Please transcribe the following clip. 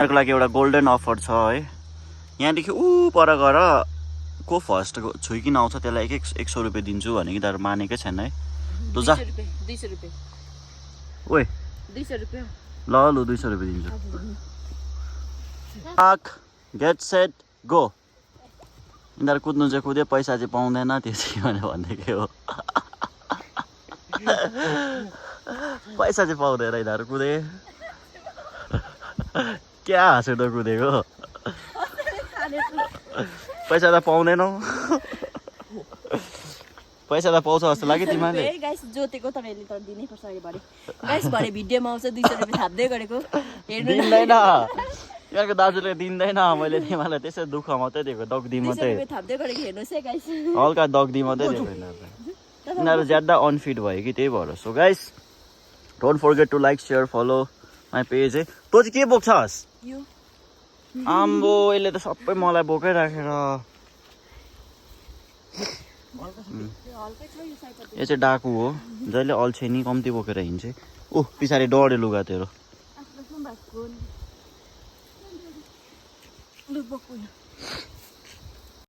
यिनीहरूको लागि एउटा गोल्डन अफर छ है। यहाँदेखि ऊ पर गएर को फर्स्ट छुइकिन आउँछ त्यसलाई 100 रुपियाँ दिन्छु भने कि तर मानेकै छैन है। लु जा 200 रुपियाँ ओए 200 रुपियाँ ल लु 200 रुपियाँ दिन्छु। Get set go. यिनीहरू कुद्नु चाहिँ कुद्यो पैसा चाहिँ पाउँदैन त्यो चाहिँ भने भनेकै हो। पैसा चाहिँ पाउँदैन यिनीहरू कुदे क्या हाँसेर कुदेको पैसा त पाउँदैनौ। पैसा त पाउँछ जस्तो लाग्यो तिमीले गाइस जोतेको तपाईँले त दिनै पर्छ अहिले भरे गाइस भरे भिडियोमा आउँछ 200 रुपियाँ थाप्दै गरेको हेर्नु दिँदैन यहाँको दाजुले दिँदैन मैले तिमीलाई त्यसै दुःख मात्रै दिएको दग्दी मात्रै 200 रुपियाँ थाप्दै गरेको हेर्नुस् है गाइस हल्का दग्दी मात्रै दिएको यिनीहरू ज्यादा अनफिट भयो कि त्यही भएर। So guys don't forget to like share follow my page है। तँ चाहिँ के बोक्छस् आम्बो यसले त सबै मलाई बोकै राखेर। यो चाहिँ डाकु हो जहिले अल्छे नि कम्ती बोकेर हिँड्छ। ऊ पछाडि डढे लुगा तेरो आफ्नो